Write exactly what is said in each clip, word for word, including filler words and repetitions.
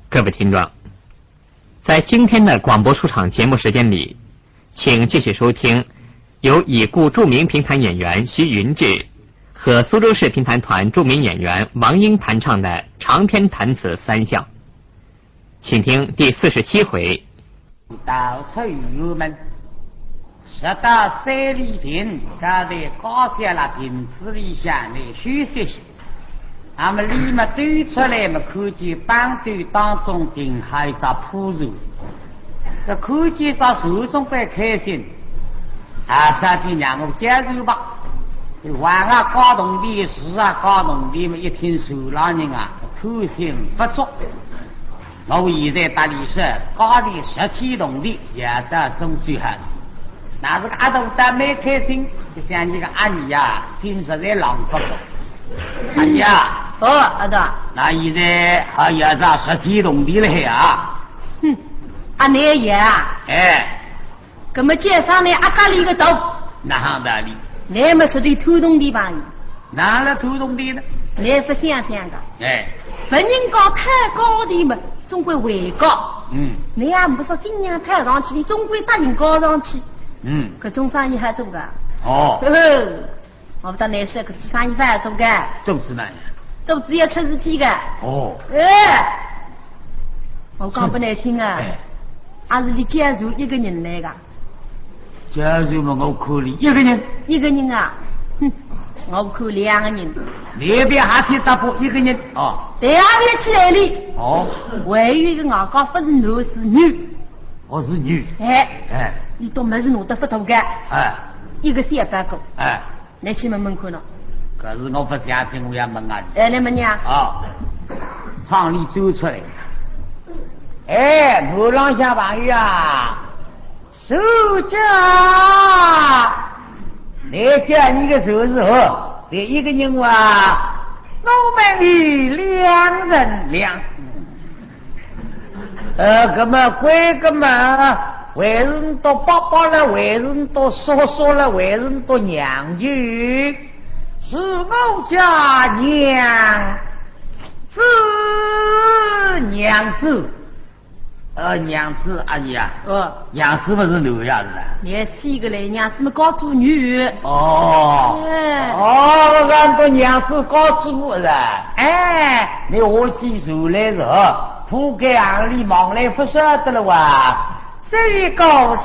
各位听众，在今天的广播书场节目时间里，请继续收听由已故著名评弹演员徐云志和苏州市评弹团著名演员王英弹唱的长篇弹词三笑，请听第四十七回。到出辕门，直到三里亭，刚才高兴了亭子里向来休息歇。 那么李末走出来么，看见板凳当中停好一只破船。搿看见只船总归开心，啊，搿点让我接受吧。往啊交铜钿，是啊交铜钿么，一听船浪人啊，贪心不足。 我现在搭俚说，加你十千铜钿，也得送最好。那搿个阿斗倒蛮开心，就想你个阿二呀，心实在浪不过。阿二呀，哦，阿斗。那现在还要着十千铜钿了呀？哼，阿难爷啊。哎。 搿么街上呢，阿家里个头。哪亨道理？乃么是对偷铜钿吧？哪亨偷铜钿呢？乃勿想想个。哎。别人家讨高钿么，总归会高。嗯。乃也勿说尽量讨上去，你总归答应高上去。嗯。搿种生意好做个。哦。呵呵。 我勿搭乃说，搿种生意勿好做个。做仔哪亨？做仔要出事体个。哦。哎，我讲拨乃听啊，哎。阿是俚叫仔一个人来个。叫仔么，我看俚一个人。一个人啊，哼，我看两个人。乃边还去搭拨一个人哦。对啊，对起来哩。哦。还有一个外加勿是男是女。哦，是女。哎。哎。俚倒么是弄得勿大个。哎。一个小白狗。哎。 乃去问问看咯。搿是我勿相信，我要问啊。哎，来问呀。啊，窗里走出来。哎，楼浪向朋友啊，船家，乃叫你个船是何？乃一个人哇，我们的两人两 呃，搿么贵个嘛，还是倷笃伯伯了，还是倷笃叔叔了，还是倷笃娘舅？是我家娘子，娘子。呃，娘子阿姨啊。哦。娘子勿是男呀，是吧？乃是个嘞，娘子么高祖女。哦。哎。哦，我讲倷娘子高祖母是吧？哎。乃下去船来是何？ 铺盖行李忙来勿晓得了哇。这一个小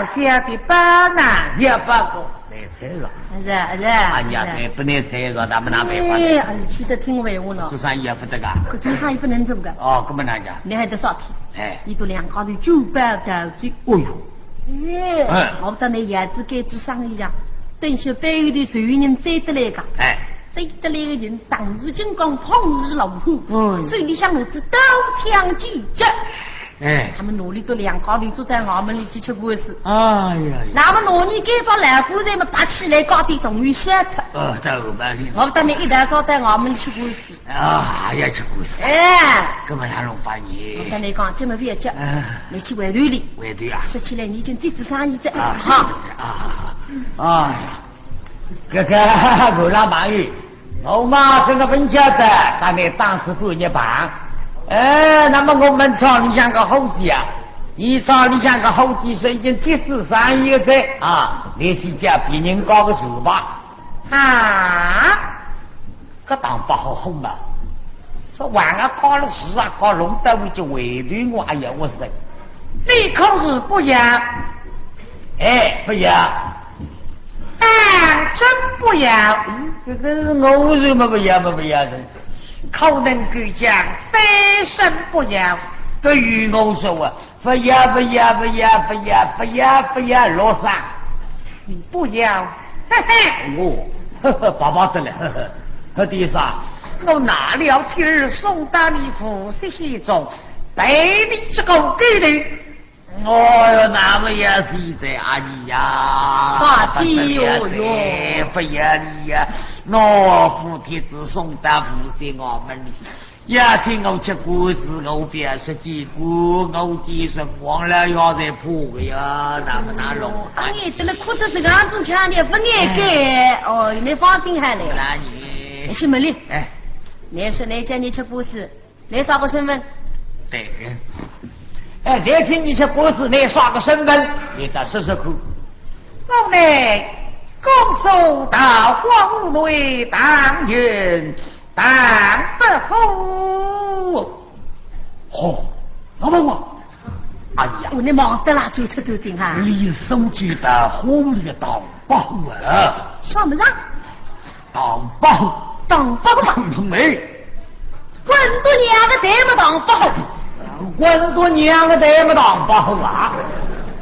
小的包囊，也包过，才才了。是啊，是啊，哎呀，是啊。对，不能才了，咱们哪办法呢？哎，还是听得听闲话呢。做生意也勿得个。搿种生意勿能做个。哦，搿么哪讲？倷还得少去。哎。伊都两家头酒吧到底。哦哟。哎，嗯。我搭倷爷子该做生意呀，等歇背后头就有人追得来个。哎。 追得来个人，长如金刚，胖如老虎，嗯。手里向拿仔刀枪剑戟。哎。他们拿俚笃两家头捉到衙门里去吃官司。哎呀呀。那么拿俚该桩烂官司么拔起来，高低总有晓得。哦，到后半日。我搭倷一道捉到衙门里去官司。啊，也吃官司。哎。搿么哪弄法呢？我搭倷讲，这么覅急，哎。倷去回头哩。回头啊。说起来，倷已经接仔生意哉，啊，哈。是啊，啊，哎呀。 搿个我老朋友，我嘛真个勿晓得，大概当时半日吧。哎，那么我们厂里向个伙计啊，伊厂里向个伙计是已经接仔生意个哉啊，倷去叫别人家个事吧。啊，搿当勿好哄嘛。 说往啊高了，是啊高，弄得我就回头我，哎呀，我说，你可是不要？哎，不要。啊，真不要？嗯，这个是我说么不要么不要的。可能够讲三声不要。对于我说啊，不要，不要，不要，不要，不要，不要，落上。你不要，嘿嘿。哦，呵呵，巴巴得了，呵呵。 二弟啊，我拿了帖儿送到你府尹手中，待你这个狗头。哦哟，那么也是在阿姨呀，大姐哟哟，不要你呀，喏，府帖子送到府尹衙门里，也请我吃官司，我表示见过，我见说王老爷在怕个呀，那么那弄法。哎，得了，哭得这个样子，腔调不爱改。哦，你放心好了。那你，哎，是么哩？哎。 倷说倷叫倷吃官司，倷啥个身份？对，哎，再听你说故事，你啥个身份？你倒说说看。我乃江苏道光五位当印唐伯虎。哦，那么我，哎呀，哦，你忙得啦，走出走进哈。你苏州道光五位唐伯虎啊？什么人？ 唐伯虎。唐伯虎嘛？没。滚多娘个蛋么唐伯虎。滚多娘个蛋么唐伯虎啊！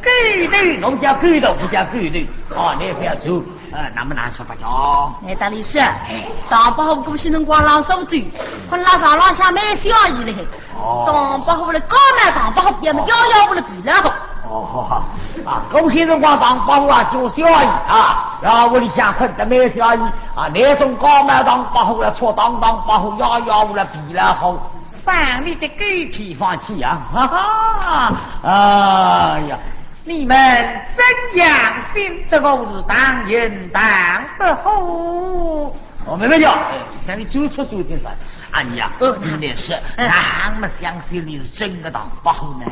狗头，我叫狗头，不叫狗头。哦，你不要说，呃，那么难说不着。哎，大力士，哎。唐伯虎过去辰光浪苏州，困辣床浪向蛮写意嘞。 哦。唐伯虎了，高帽唐伯虎，要么摇摇我了皮老虎。哦，啊，过去辰光唐伯虎啊，就写意啊，然后屋里向困得蛮写意啊，那种高帽唐伯虎了，错当唐伯虎，摇摇我了皮老虎，放你的狗屁放屁啊，哈哈，哎呀，你们怎样信得我是唐寅唐伯虎？哦，没没有，哎，像你走出走进来。 啊，你呀，呃，你那是，嗯。哪么相信你是真个唐伯虎呢？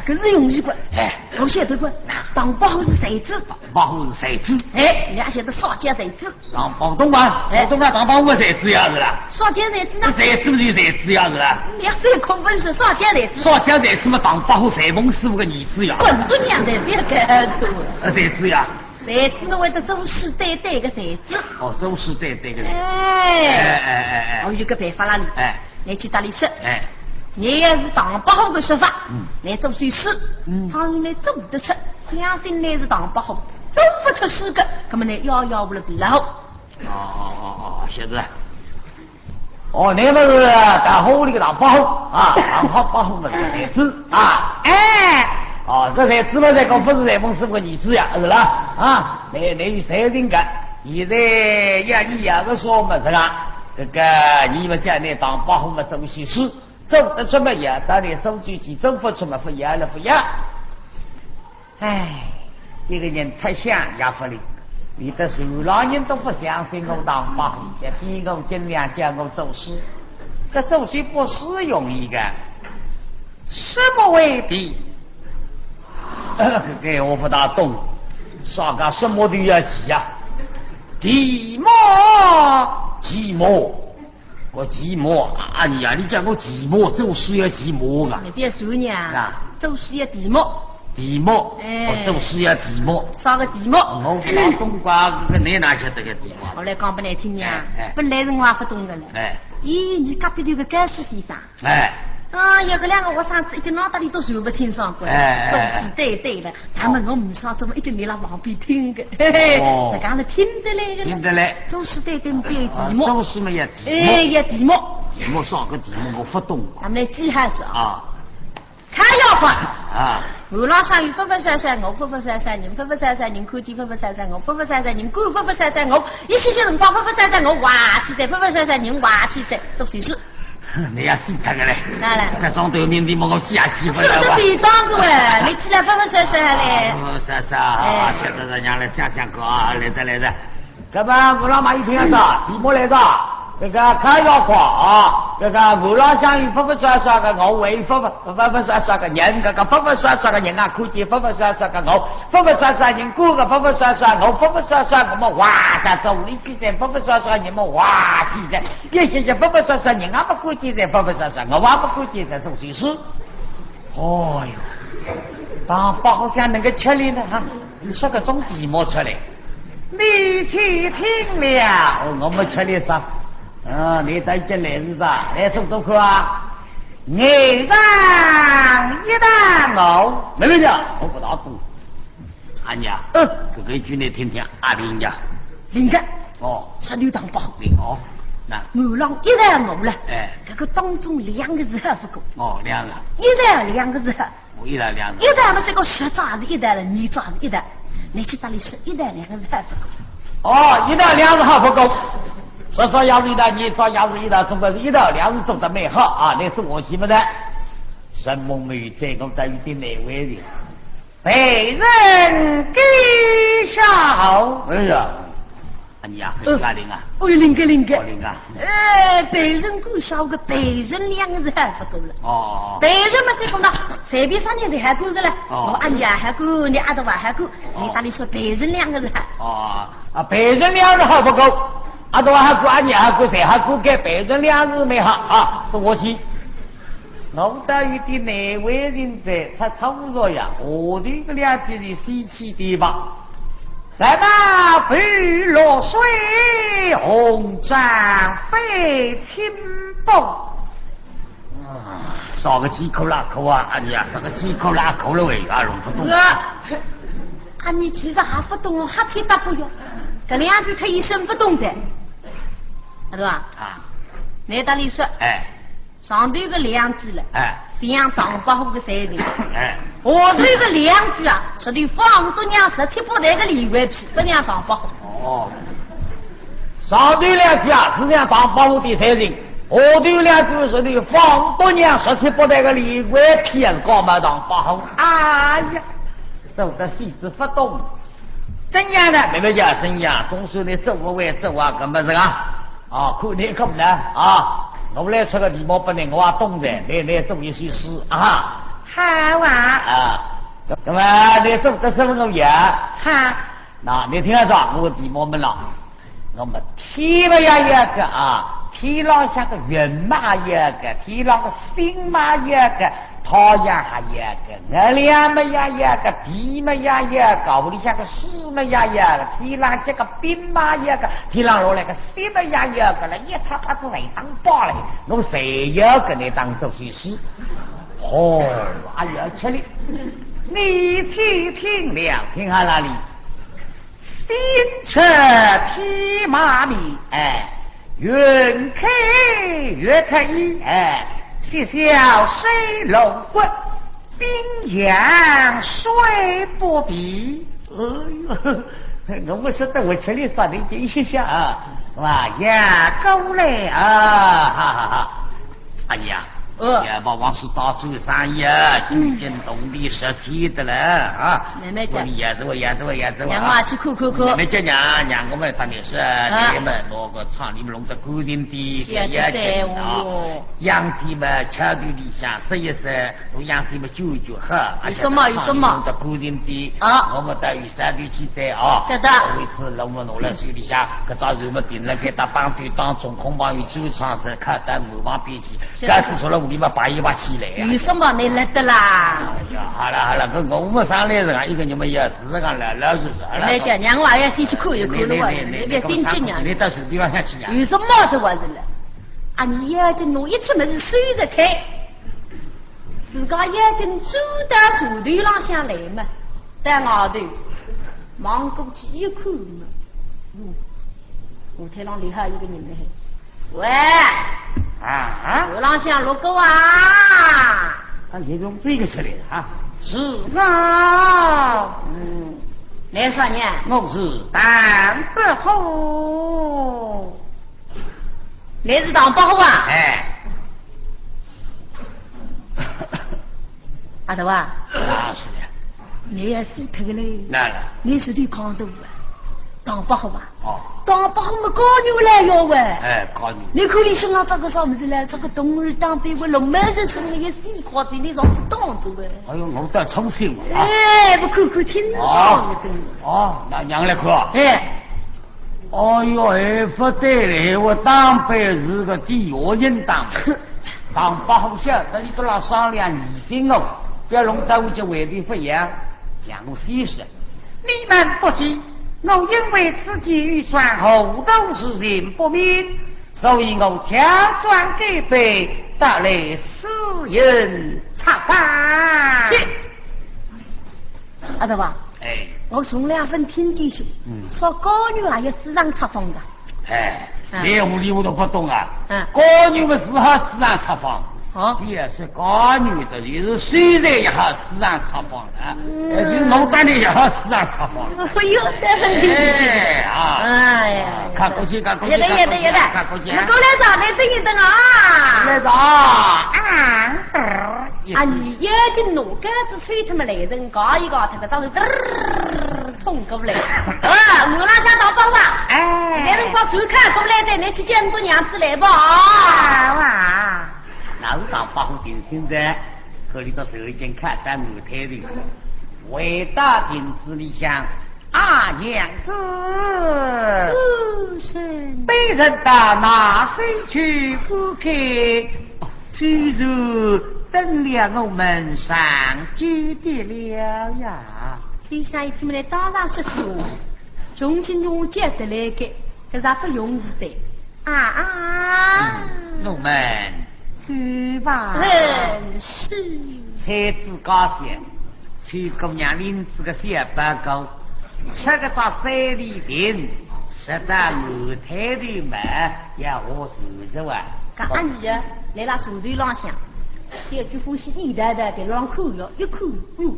搿是容易个。哎。我晓得个，唐伯虎是才子。唐伯虎是才子。哎，你还晓得啥叫才子？唐伯虎懂伐？哎。懂伐？唐伯虎是才子呀，是啦。啥叫才子呢？才子不就是才子呀，是啦。你要这个空分是啥叫才子？啥叫才子嘛？唐伯虎裁缝师傅个儿子呀。滚多娘的，不要搞错。呃，才子呀。 才子嘛，会得作诗对对个才子。哦，作诗对对个才子。哎。哎，哎，哎，哎。我有个办法啦，你。哎。你去搭伊说。哎。你要是唐伯虎个说法，嗯。你做首诗，嗯。倘若你做得出，相信你是唐伯虎，做勿出诗个，那么你摇摇我了皮老虎。哦，哦，哦，哦，晓得了。 哦，那么是大虎里个唐伯虎啊，唐伯虎嘛是才子啊。哎。哦，这才子嘛，这个不是裁缝师傅个儿子呀，是啦？啊，那，那有才情个。现在呀，你要个说么是啦？这个，你们讲那唐伯虎嘛，做首诗，做得出么也，但你手举起，做不出么，不要了，不要。 哎，一个人太响也不灵，连得是老人都不相信我唐伯虎，也逼我尽量叫我做诗。搿做诗不是容易个，什么为题？呃，搿个我不大懂，啥个什么都要题啊？题目？题目。 我题目啊，你呀，你讲我题目，做诗要题目啊？你别说呢，啊。做诗要题目。题目，哎。我做诗要题目。啥个题目？我不大懂啊，搿个你哪晓得个题目？我来讲拨你听呀，哎，哎。本来是我也不懂个了。哎。咦，你隔壁头个甘肃先生。哎。啊，有个两个学生子一直闹得里都说不清爽过来，哎，哎，哎。都是对对了。 他们我们上怎么一直没了旁边听个，嘿嘿，哦。自家了听得来个了。听得来。做诗对对对题目。啊，做诗嘛要题目。哎，要题目。题目啥个题目我不懂。咱们来记下子啊。啊。看要快。啊。我老想有分分散散，我分分散散，你们分分散散，人看见分分散散，我分分散散，人看分分散散，我一歇歇辰光分分散散，我哇起来，分分散散，人哇起来，做首诗。 你要死脱个嘞！哪来？搿种头名题嘛，我记也记勿了吧？是的，便当着哎，你起来分分散散嘞。啊，是是啊，哎。晓得了，让来想想看啊，来的来的。搿么我老马一听着，题目来着，搿个看要看啊，搿个我老想有分分散散个，我为分分分分散散个人，搿个分分散散个人啊，看见分分散散个我，分分散散人，看个分分散散我，分分散散我么哇，到这里去再分分散散人么哇，现在 一歇歇分分散散，人也不看见哉，分分散散，我也不看见哉，做首诗。哦哟，唐伯虎想能够吃力呢，哈，你说个种题目出来。你且听了。哦，我没吃力噻。啊，你倒已经来是吧？来，做做看啊。楼上一大楼。没问题，我不大懂。 阿娘，嗯。搿个一句你听听，阿灵呀。灵个。哦。十六堂包。灵哦。那。楼浪一大楼了。哎。搿个当中两个字还不够。哦，两个。一大两个字还。哦，一大两个。一大嘛，这个十张还是一大了，二张还是一大。你去搭伊说一大两个字还不够。哦，一大两个还不够。十张也是一大，二张也是一大，总归是一大两个字做得蛮好啊，你做下去么的。沈梦梅这个在有点难为情。 被人给笑。哎呀，阿娘，嗯。搿灵啊？哦哟，灵个灵个。哦，灵啊。哎，陪审官晓得陪审两个字喊勿过了。哦。陪审嘛，再讲到随便啥人侪喊过个了。哦。我阿娘喊过，你阿头也喊过，哦。你搭俚说陪审两个字喊。哦，啊，陪审两个字喊勿过，阿头也喊过，阿娘也喊过，侪喊过，该陪审两个字蛮好啊，说下去。我倒有点难为情哉，他错着呀，下头个两句是稀奇的吧？ 来吧，浮绿水，红掌飞清波。啊，少个几口拉口啊，哎呀，少个几口拉口了喂，啊，弄勿懂。是啊，啊，你其实还勿懂哦，瞎七搭八哟。搿两句他一身勿懂的，对吧？啊。你搭俚说，哎。 上头个两句了，哎。像唐伯虎个才情。哎。下头个两句啊，说的方大娘十七八代个李贵妃，勿像唐伯虎。哦。上头两句啊，是像唐伯虎的才情，下头两句是的方大娘十七八代个李贵妃，也是高门唐伯虎。哎呀，做得死仔勿懂。 怎样呢？慢慢讲，怎样？总算你做勿会做啊，搿么是啊？啊，看你搿么呢？啊，我来出个题目拨你，我也懂的，你，你做一首诗啊。好啊。啊，搿么你做得什么东西啊？好。那你听着，我题目问了。 那么天嘛也有个啊，天浪向个云嘛也有个，天浪个星嘛也有个，太阳还有个，月亮嘛也有个，地嘛也有个，屋里向个水嘛也有个，天浪结个冰嘛也有个，天浪落来个雪嘛也有个了，一塌塌子侪当包了，侬侪要跟你当做些事。哦，哎呀，吃力。你且听了，听好哪里？ 星辰天马明，哎，云开月开，哎，雪消水溶光，冰凉水不平。哎呦，我说得我吃力煞的一下啊，哇，呀，过来啊，哈哈哈。 哎呀，哦。也把王氏打出生意啊，嗯。惊天动地，十七的了啊。妹妹讲。我也是，我也是，我也是，让我去看看看。妹妹讲讲，让我们帮你说，啊。你们那个厂里面弄得干净点，是啊，也对，对，啊。哦哟。样子嘛，桥头里向说一说，弄样子嘛，救救好，有什么，有什么？弄得干净点，啊。我们到有三头去摘啊。晓得。有一次，我们弄了手里向，搿只船嘛，停了，给他绑对当中，空旁有九长是靠到岸旁边去。 搿是说了屋里嘛，摆一摆起来呀。有什么没来得啦？哎呀，好了好了，搿我们商量着啊，一个人嘛也是讲老老实实了。来讲，让我也先去看一看了哇，你，你，你别心急呀。你到手地方向去呀。有什么这回事了？啊，你眼睛弄一切么事收着开，自家眼睛走到船头浪向来嘛，到外头望过去一看嘛，哟，河滩浪立好一个人了嘿。 喂，啊，啊？河浪向路过啊？啊，也从这个出来的啊？是啊。嗯，你说呢？我是唐伯虎。你是唐伯虎啊？哎。阿头啊，啥事呀？你也死脱个嘞。哪了？你是对抗的啊？唐伯虎啊？ 哦。唐伯虎么高人来要喂。哎，高人。你看伊身上着个啥物事嘞？着个铜儿当被窝，龙门阵什么也是一块子，你上次当着喂。哎呦，我倒粗心了啊。哎，不看看清爽的真的。哦，那让我来看啊。哎。哦哟，哎，不对嘞，我当班是个第二人当。唐伯虎晓得你跟他商量，你听我，不要弄到我这外地不要，让我试试。 你们不急，我因为此计预算，后头事情不明，所以我乔装改扮，到来私人查访。阿头啊，哎。我从来勿听见说，嗯。说高人啊要私人查访的。哎，啊。连屋里我都不懂啊。嗯。高人嘛是好私人查访。 哦。第二是高人，这就是虽然也好私人查访了，嗯。哎，就是我当然也好私人查访了。哎呦，对不起。哎，啊。哎呀。看过去，看过去，有的，有的，有的。看过去，看过去。你过来找，你等一等啊。来找，啊，啊，你眼睛弄干子吹他们来人，搞一搞，他们当时嘚儿冲过来。呃，我拉下大包吧。哎。来人把手看过来的，你去见我娘子来吧。啊哇。那是大包定心的，可里头手已经看到我太平，回到亭子里向，啊，娘子。夫人。卑人到哪里去不去？ 主子等了我们上酒店了呀。这下一听来当然是说，重新用接得来个，可是不用是的。啊啊。嗯，我们走吧。嗯，是。才子高兴，秋姑娘拎仔个小包裹，吃个只三里亭，直到南滩头嘛，要下船了哇。讲阿二啊，来了船头浪向， 搿句欢喜意淡淡地浪看了一看，哟，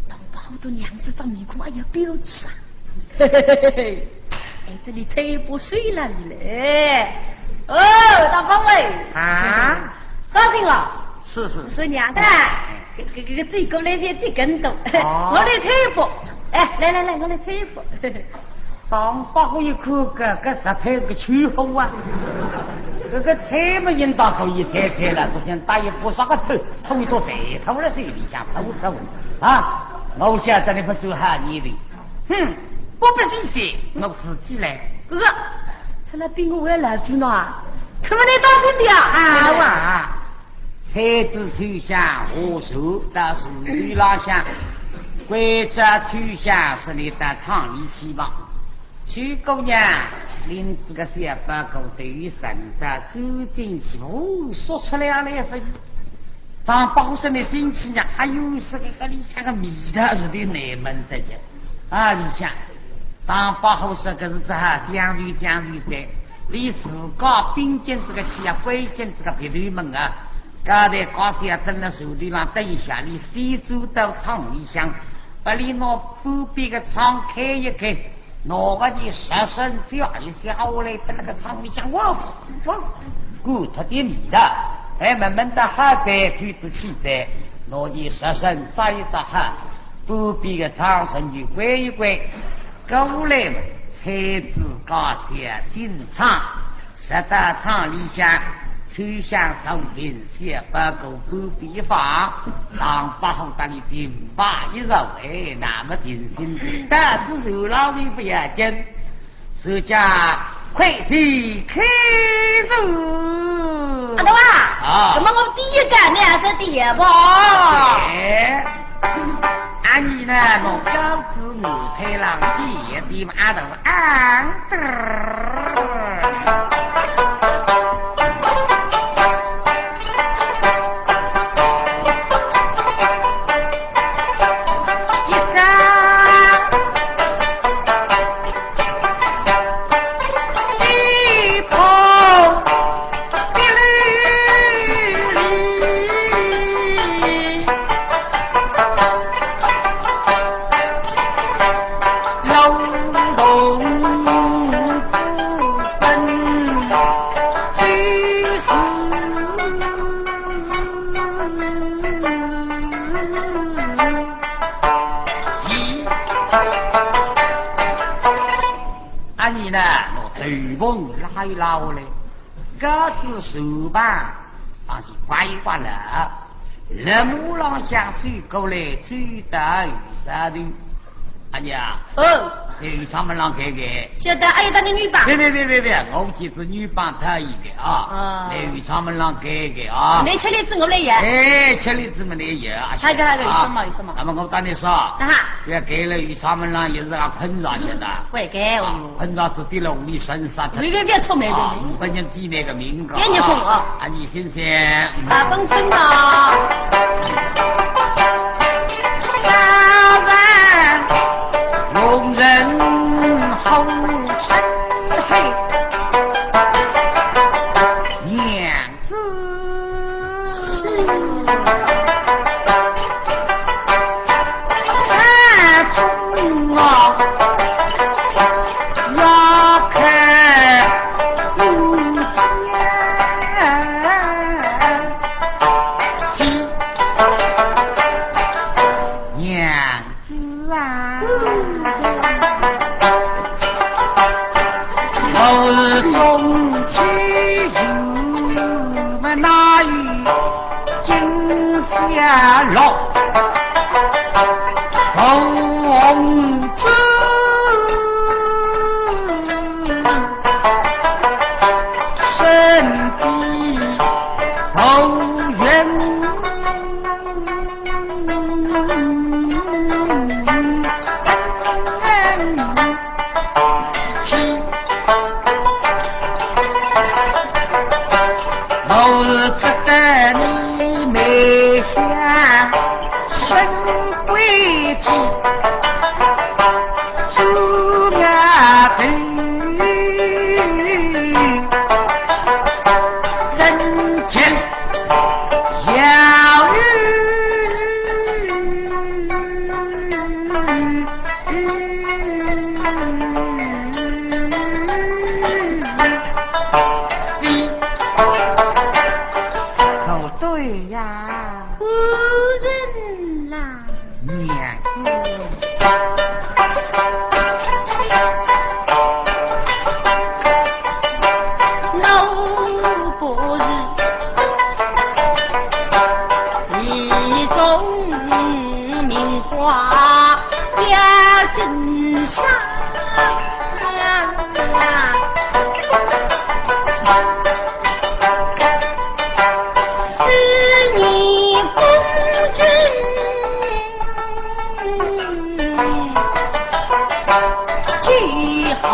大伯虎娘子张面孔，哎呀，标致啊！嘿嘿嘿嘿，哎，这里菜不水了你嘞。哦，大伯虎哎。啊？高兴啊？是是是。说娘的，搿搿搿个嘴过来别地跟头，哦。我来菜不？哎，来来来，我来菜不？ 大伯虎一看，搿搿实在是个秋货啊！搿个菜么应当可以猜猜了，昨天打一把啥个头，偷一撮菜，偷了手里向偷偷啊！我晓得你不是好意的，哼，不必费心，我自己来。哥哥，出来比我还来劲呢啊！他们来打的呀！啊哇！ 才子秋香下手到树头浪向，关照秋香说你到舱里去吧。秋姑娘拎仔个小包裹头伸到走进去，哦，说出来来不及。当包说你进去呢，哎呦，是个搿里向个味道是的难闻得着。 啊，里向，当伯虎说个是啥，讲究讲究噻，伊自家屏紧仔个气啊，关紧仔个鼻头门啊，刚才高兴啊，等了树头浪等一下，伊先走到舱里向，拨伊拿半边个窗开一开，拿个伊十身下一下下来，拨那个舱里向，哇，哇，滚脱点味道，哎，慢慢的好哉，透仔气哉，拿伊十身扎一扎好。 半边个窗神就关一关，过来嘛，才子高兴进舱，直到舱里向，秋香送进小包裹半边放，当伯虎搭伊并排一坐，哎，那么定心，但是受老人不要紧， 自家快些开始。阿斗啊，啊。那么我第一个，你还是第一个。哎，啊，你呢，弄腰子舞台浪第一的嘛，阿斗啊。阿二呢，拿头篷拉一拉下来，架子手板上去挂一挂了，立马浪向走过来，走到后山头。阿二啊，哦。在后舱门浪看看。晓得，阿二搭你女婿。别别别别别，我就是女婿讨伊个啊。啊。在后舱门浪看看啊。你吃栗子我来也。哎，吃栗子么你也啊。还有个还有个，有什么有什么？那么我搭你说，啊哈。不要盖了后舱门浪也是个困扰，晓得。会盖哦。啊，困扰是跌了屋里身上。随便别出门的。啊，不能抵那个名个啊。别你哄啊。啊，你先生。啊，本困扰。 弄人好吃黑，娘子。那一惊吓落红子身边头云。我是值得你梅香深闺子，朱雅头，人间要有。可对呀。夫人啦。娘子。老夫人。 一种名花要紧上，思念公君最后。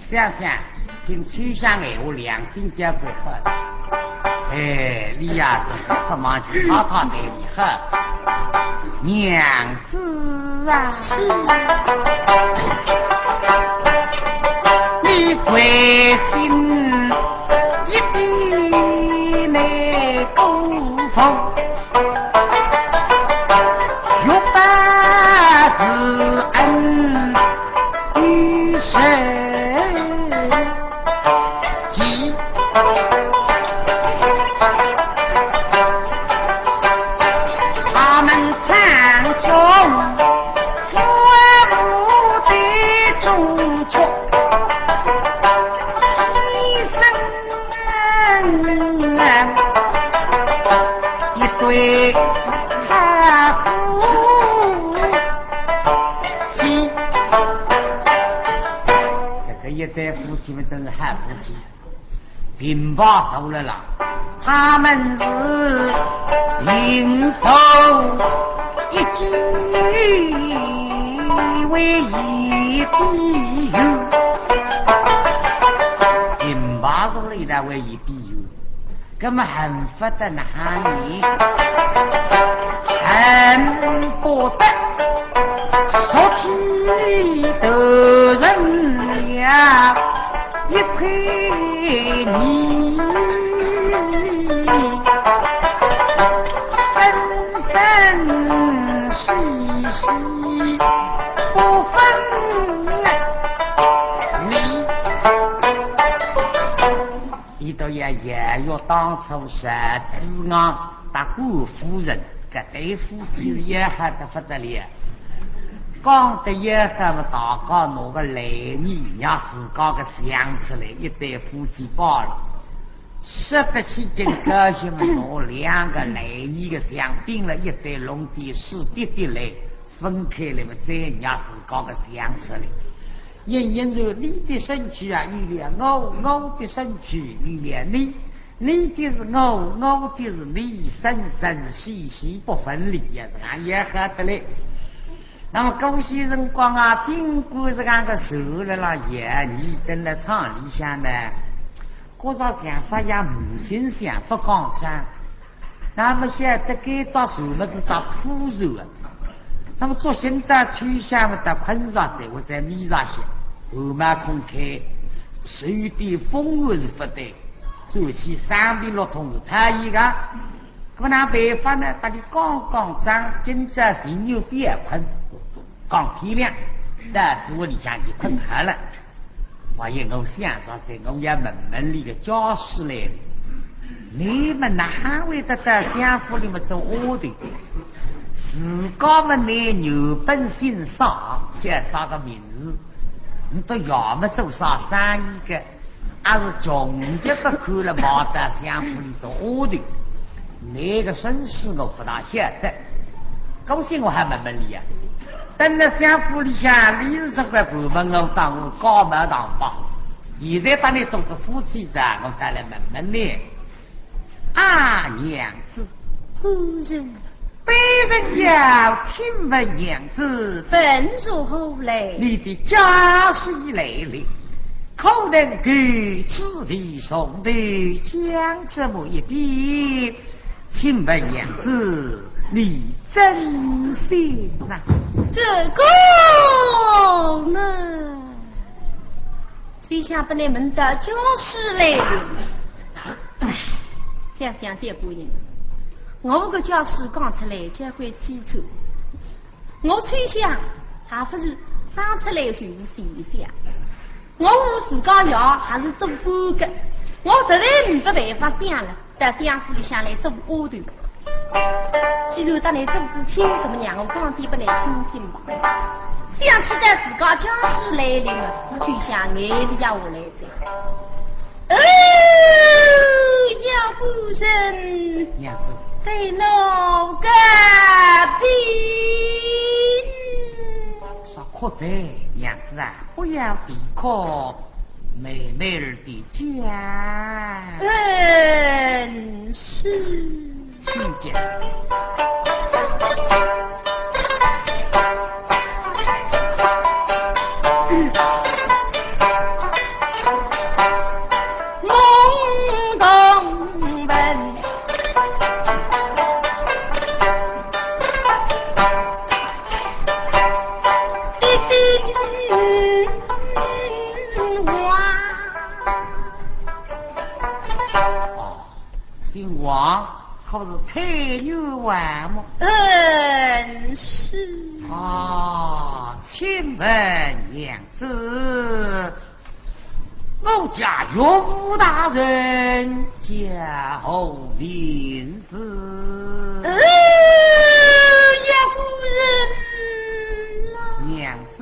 想想，听秋香闲话，良心交关好。哎，你呀，这个不忙去吵吵对你好。娘 子啊，是。你最近一笔内功夫，欲把是恩与谁 他们唱中父母的中曲，一声一对好夫妻。这个一对夫妻们真是好夫妻。 并排坐了啦。他们是并手一句为一比喻，并排坐了一道为一比喻，那么很 不得哪里，恨不得昨天的人呀，一块泥，生生世世不分离。 伊倒也也要当初是子昂搭官夫人，搿对夫妻是要好得不得了。讲得要好么，大家拿个烂泥让自家个像出来，一对夫妻罢了。说得起劲高兴么，拿两个烂泥个像拼了一对，弄点水滴滴来， 分开来么，再让自家个像出来。因因为你的身体啊，有了我，我的身体有了你，你就是我，我就是你，生生世世不分离呀，这样也好得嘞。那么古些辰光啊，经过这样个事了啦，也你等了厂里向呢，觉着像啥也没形象，不讲讲。那么晓得该只船么是只破船啊。那么作兴到秋香么到困着，才会在面上歇，汗毛空开，受点风寒是勿对，转去生病落痛是讨厌个。那么哪办法呢？搭伊讲讲讲，今朝情愿覅困，讲天亮，到仔屋里向去困好了。 王爷，我想着哉，我要问问倷个家世来了。倷么哪会得到相府里么做丫头？自家么倷原本姓啥，叫啥个名字？倷到爷么做啥生意个？还是穷极勿堪了，跑到相府里做丫头？倷个身世我勿大晓得。搿歇我还问问倷呀。等辣相府里向，倷是只管盘问我，当我家门堂吧。 现在搭倷做仔夫妻哉，我倒来问问倷。啊，娘子。夫人。卑人要请问娘子，本是何来？你的家世来了，可能够此地从头讲这么一遍？ 请问娘子，你尊姓呐？这个嘛，秋香本来问到家世来了。唉，想想搿个人，我个家世讲出来，交关凄楚。 我秋香还勿是生出来就是贤相，我和自家爷还是做官个，我实在没得办法想了，到相府里向来做丫头。既然搭倷做仔亲，那么让我讲点拨倷听听吧。想起到自家家世来临了，秋香眼泪也下来哉。 哦，要夫人，娘子。对我告别。啥哭哉，娘子啊，不要啼哭，慢慢儿地讲。嗯，是。 听见。懵懂问，的的话。哦， 姓王，可是太原王么？嗯，是。啊，请问娘子，我家岳父大人叫何名字？呃，岳夫人啦。娘 子。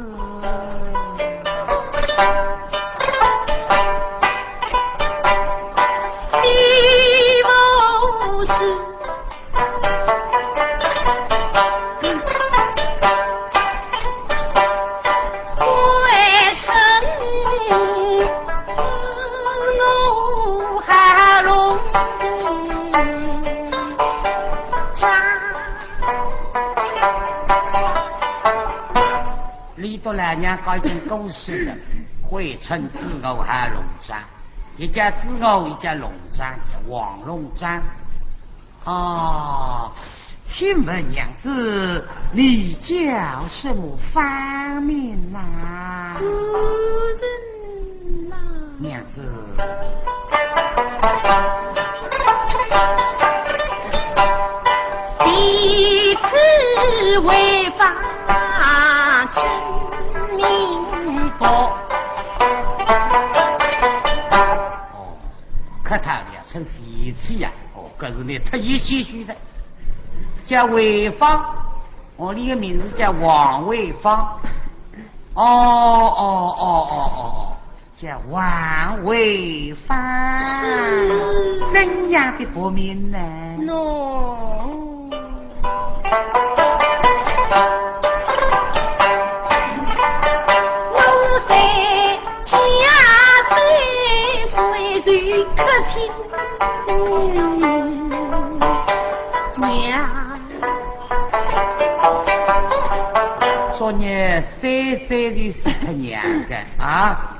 俚笃老娘家已经过世了，悔称子我号龙章，一家子我一家龙章，叫王龙章。哦，请问娘子，你叫什么芳名呐？夫人呐。娘子。 哦，客套了，称贤妻呀。哦，搿是倷忒谦虚哉。叫惠芳，哦，倷个名字叫王惠芳。哦，哦，哦，哦，哦，哦。 叫王惠芳。是。怎样的别名呢？喏。我在家虽是客厅娘。昨日三三是死脱娘个啊？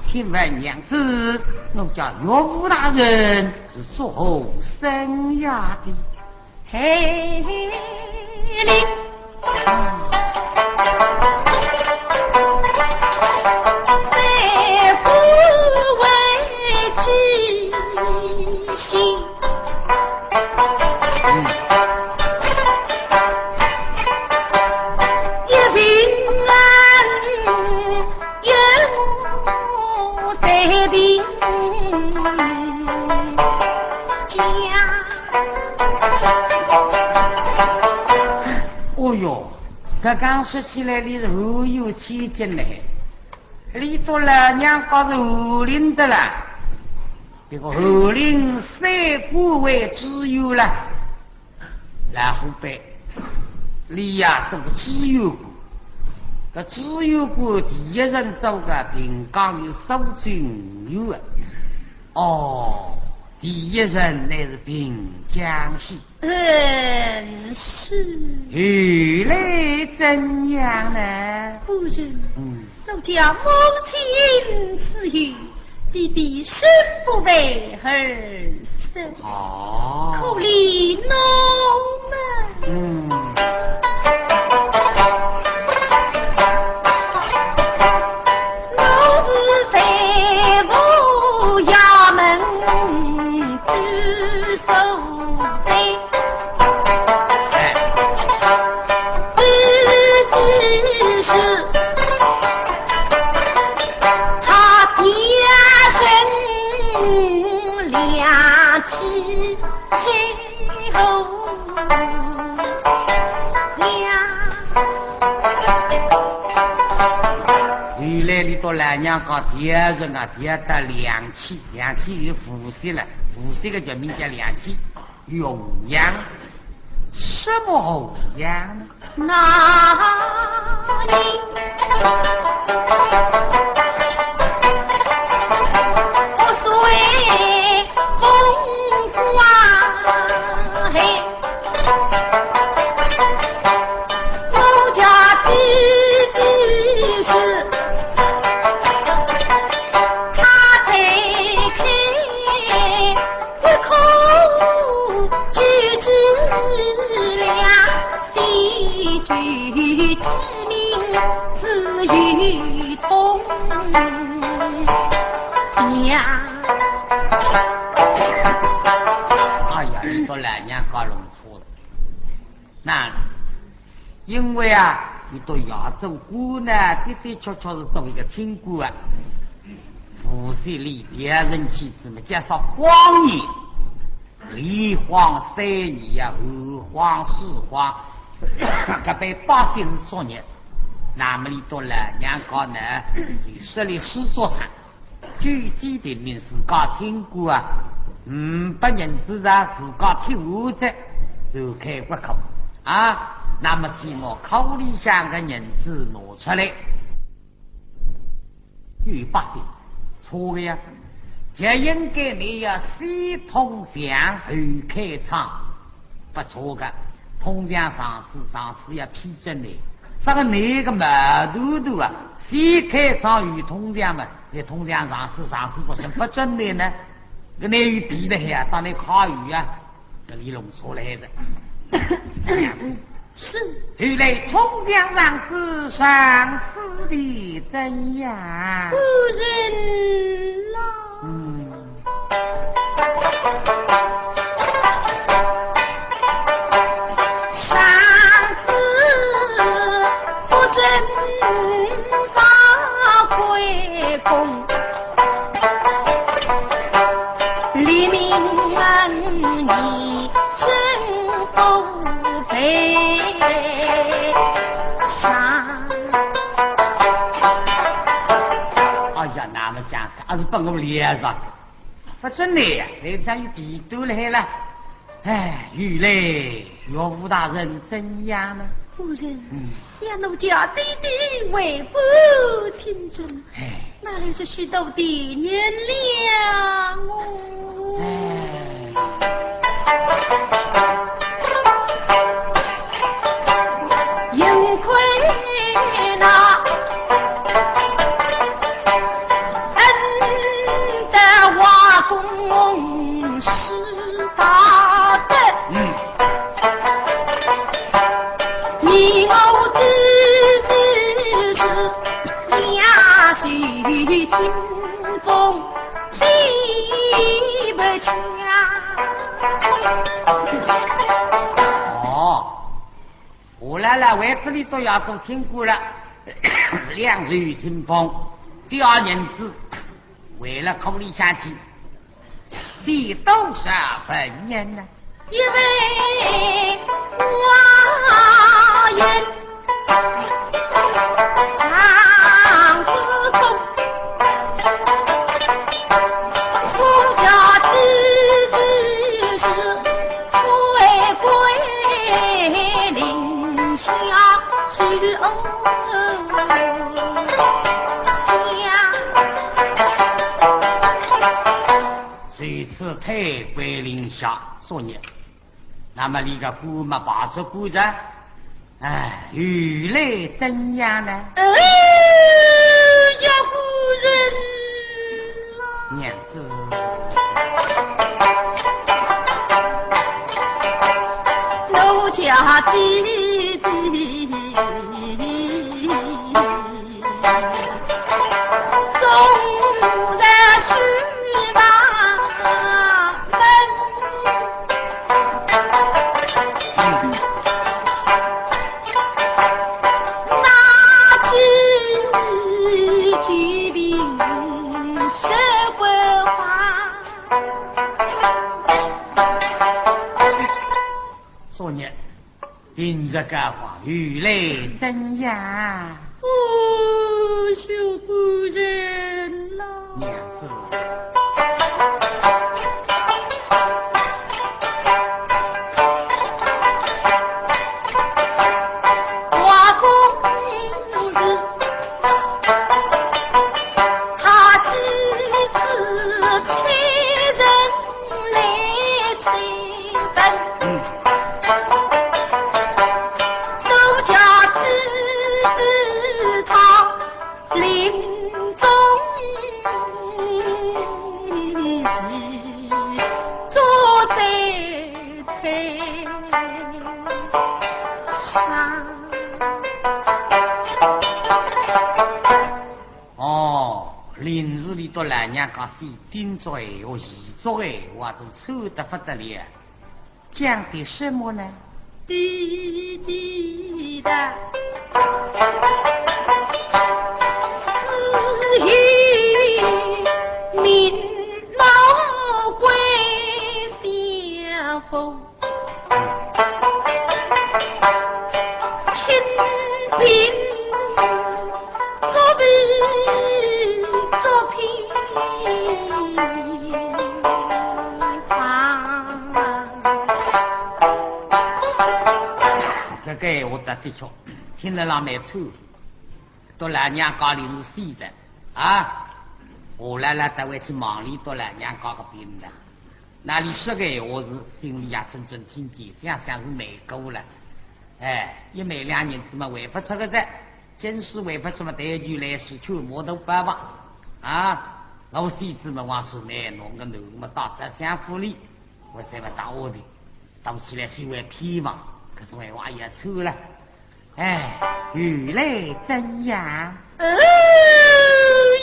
请问娘子，我家岳父大人是作何生涯的？嘿哩，三步为之行，一并安，一步随并。 哦哟，实梗说起来，俚是厚颜千金呢。俚笃老娘家是翰林的啦，这个翰林三官为知县啦。 老虎辈，俚呀做个知县官，搿知县官第一任做个平江县苏州县啊。哦，第一任乃是平江县。嗯，是。后来怎样呢？夫人，嗯。 奴家母亲死后，爹爹生不为儿孙，哦。可怜奴们。嗯。奴是在府衙门之所在。 哎。只是他爹人两栖之后了。原来俚笃老娘家爹人啊，爹得两栖，两栖有无锡了，无锡个全名叫两栖。 永阳，什么后阳呢？那里不随风刮嘿，我家弟弟是他在看。 一口举起两，喜剧之名自有同乡。哎呀，你说老娘搞弄错了。 那，因为啊，俚笃爷做官呢，的的确确是做一个清官啊。无锡俚别人妻子嘛，介绍荒年，连荒三年呀，旱荒、水荒，搿班百姓是作孽。那么俚笃老娘家呢，就设立诗作场。 举荐平民自家清官啊，五百银子啊，自家贴完仔，就开国库啊。那么起码库里向个银子拿出来，有百姓错个呀，就应该你要先通详后开仓。 勿错个，通详上书，上书要批准个。啥个那个毛头头啊，先开仓有通详嘛，那通详上书，上书作兴勿准个呢？搿哪有比得海啊？当然考虑啊，搿里弄错来的。是。后来通详上书，上书的怎样？夫人啦。嗯。 上书不准上回宫，黎民问你真不悲伤。哎呀，那么讲，还是拨我连上。 勿准个呀，那个像有地头来了。哎，后来岳父大人怎样呢？夫人，嗯。想奴家爹爹为官清正，哎。哪里有这许多的银两哦？哎。 幸亏那恩德华公施大德，嗯。哦，我来了，为此你都要做清官了。两袖清风，加银子，为了供你下去，几多少分银呢？一位花银，长子公，我家子弟是贵贵林下是哦。如此退归林下作孽。那么你个官嘛，罢做官哉，哎，后来怎样呢？呃，要夫人啦。娘子。奴家的 作孽。 平日个话，后来怎样？哦，小官人呐。娘子。话公事 他几次催人来催问，嗯。奴家知道林中事，坐在台上。 哦，临时里到老娘家是定做闲话，是做闲话，是臭得不得了。讲的什么呢？滴滴答，是与民老官相逢。 清贫作弊作偏方。搿个闲话答的确，听了让蛮臭。到老娘家里是死的啊，我来了，单位去忙里到老娘家个病了。 那里说个闲话是心里也真正听见，想想是难过了。哎，一万两银子嘛，还不出个哉，真是还不出嘛，带句来是去磨头包吧。啊，老死子嘛，往是难弄个头嘛，打得像府里，我才不打我的，打起来是为天嘛，可是闲话也臭了。 哎，后来怎样？呃，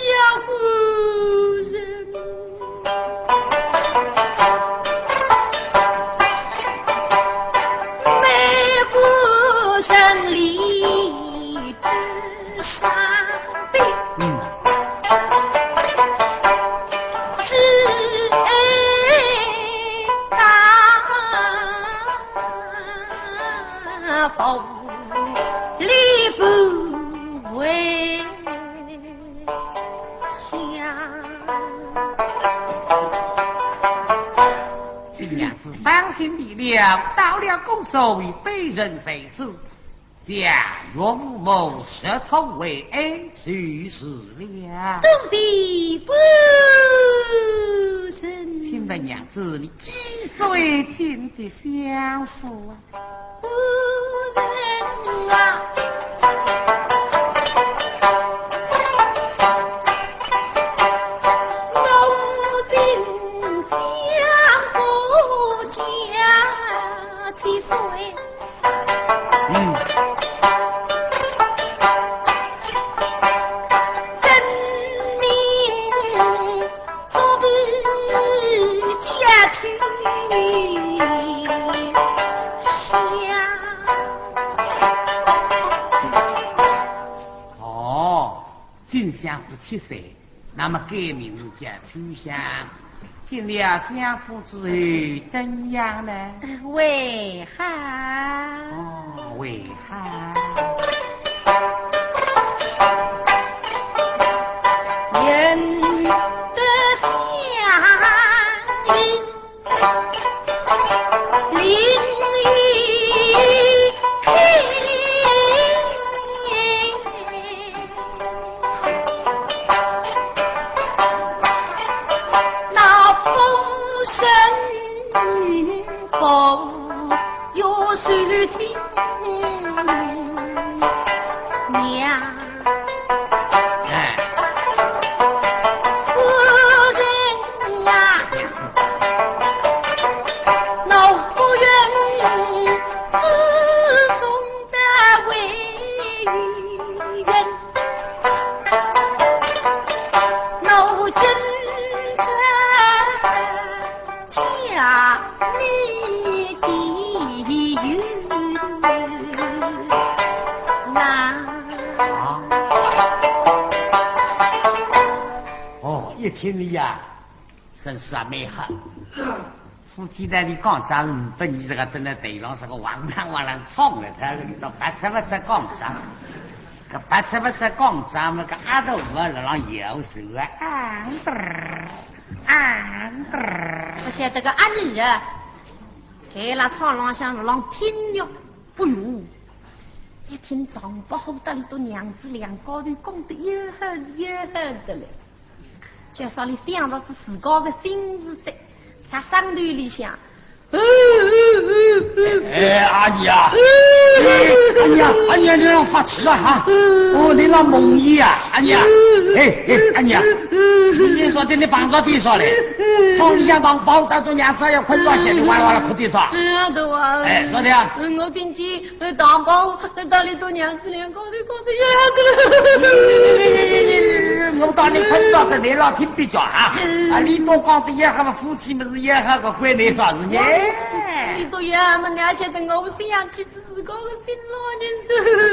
要夫人，每个人里不生病。嗯。 只爱大富丽不为乡。新娘子放心的了，到了公所与卑人在此， 相约无谋，直通为爱就是了。多谢夫人。请问娘子，你几岁进的相府啊？夫人啊，我进相府加七岁。 嗯。相府七岁，那么改名字叫秋香。进了相府之后怎样呢？为何？哦，为何？人得相依。 哎。夫人啊，我不愿始终的为人，我今朝 嫁你的由来。啊。哦，一听你呀，真是啊，蛮好。夫妻在里讲啥，嗯，不，你这个蹲在台浪是个王当王当唱的，他这个白吃不吃讲啥，个白吃不吃讲啥嘛，个阿斗不了浪摇手啊，啊。 啊，不晓得个阿二啊，该拉窗浪向浪听哟，不如一听唐伯虎搭俚笃娘子两家头讲得一好是一好的嘞。就说俚想着仔自家个心事哉，啥声头里向， 哎，阿二啊，哎，阿二啊，阿二啊，你让发痴啊哈？哦，你那梦呓啊，阿二啊，哎，哎，阿二啊，你说的你帮着地说嘞，从里向帮帮到中央，只要困着些，你哇啦哇啦哭地说。哎呀，对啊。哎，说的啊。嗯，我听见，呃，大哥，到里头娘子两个人讲的也个。我当你困着的，你老听比较啊。啊，你都讲的也好，夫妻么是也好，个关你啥事呢？你说也么，你还晓得我想起自家个新郎人子。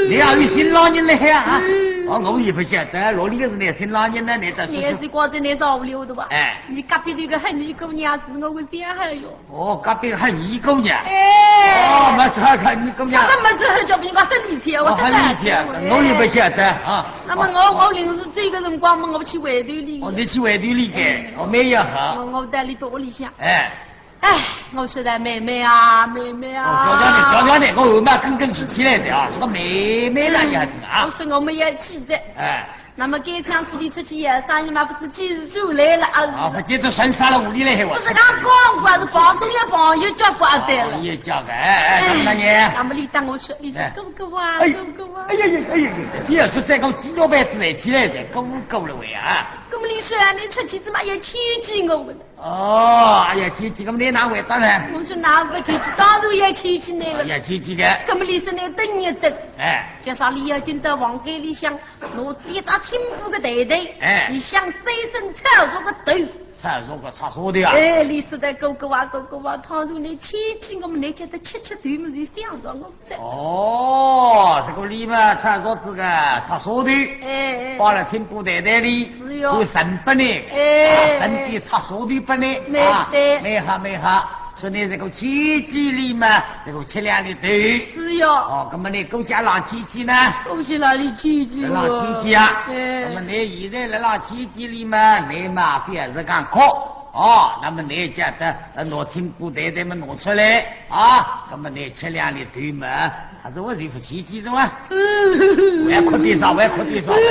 你还有新郎人了还啊？嗯。哦，我也不晓得，哪里个是你新郎人呢？你倒是。你也是光在你找不了的吧？哎。你隔壁这个很，你姑娘是我个小孩哟。 哦，隔壁还二姑娘。哎。哦，没错，看二姑娘。啥个没错，叫别人家很理解，我哦，很理解，我也不晓得啊。那么我，我临时这个辰光嘛，我去外头里。哦，你去外头里个，哎。哦，没有好。我，我在里头里向。哎。哎，我说的妹妹啊，妹妹啊。哦，小姐呢，小姐呢，我后面跟跟是起来的啊，是个妹妹了，你还听啊？我说我们也去的。哎。 那么该趟是你出去呀，生意嘛不是继续做来了啊？啊，不接着算杀了屋里来还我。不是讲光光是房中央朋友叫过来了。哦，也叫个，哎，哎，那么呢？那么你当我说，你说哎。哥哥啊，哎，哥哥啊。哎呀呀，哎呀呀，你要是再给我几多辈子来起来的，哥哥了喂啊。那么你说啊，你出去怎么也牵记我们呢？ 哦，哎呀，牵记，那么你哪会得呢？我说哪会牵记，当然要牵记那个。哦，要牵记的。那么李生呢，等一等。哎。就说李要进到房间里向，拿仔一只青布个袋袋，哎。里向三声吵着个头。吵着个，吵着的啊。哎，李生的哥哥啊，哥哥啊，倘若你牵记我们，你叫他吃吃头么，就想着我。 哦，这个礼嘛，穿着这个赤手的，哎，哎。包了青布袋袋里，是哟。就送拨你，哎。啊，送点赤手的拨你，没得。啊，蛮好，蛮好。说你这个牵记里嘛，这个吃两粒豆。是哟。哦，那么你过去哪里牵记呢？过去哪里牵记哦？哪里牵记啊？哎。那么你现在哪里牵记里嘛，你嘛，不要是讲哭。 哦，那么你叫他，呃，拿青布袋袋么拿出来，啊，那么你吃两粒豆嘛，还是我就不牵记是吧？我要哭地上，我要哭地上了。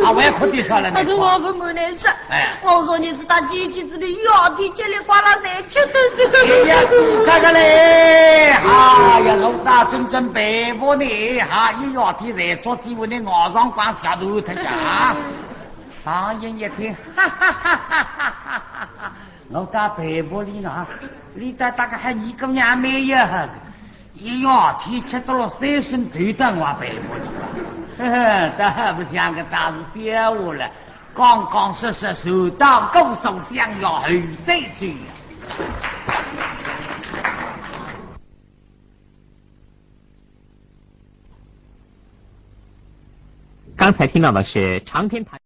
啊，我要哭地上了，你哭。那个我不瞒你说，哎。我说你是大姐姐子的，要天叽里呱啦在吃豆豆。哎呀，是这个嘞，哎呀，我打真正佩服你，哈，一要天在做几碗的熬上光下头，他讲啊。 唐寅一听，哈哈哈哈哈哈哈！我到被窝里呢，里头大概还你姑娘没有好的，一夜天吃到了三升豆蛋往被窝里，呵呵，倒还不像个大事小话了，刚刚说说，就当姑苏相要后再去呀。刚才听到的是长篇弹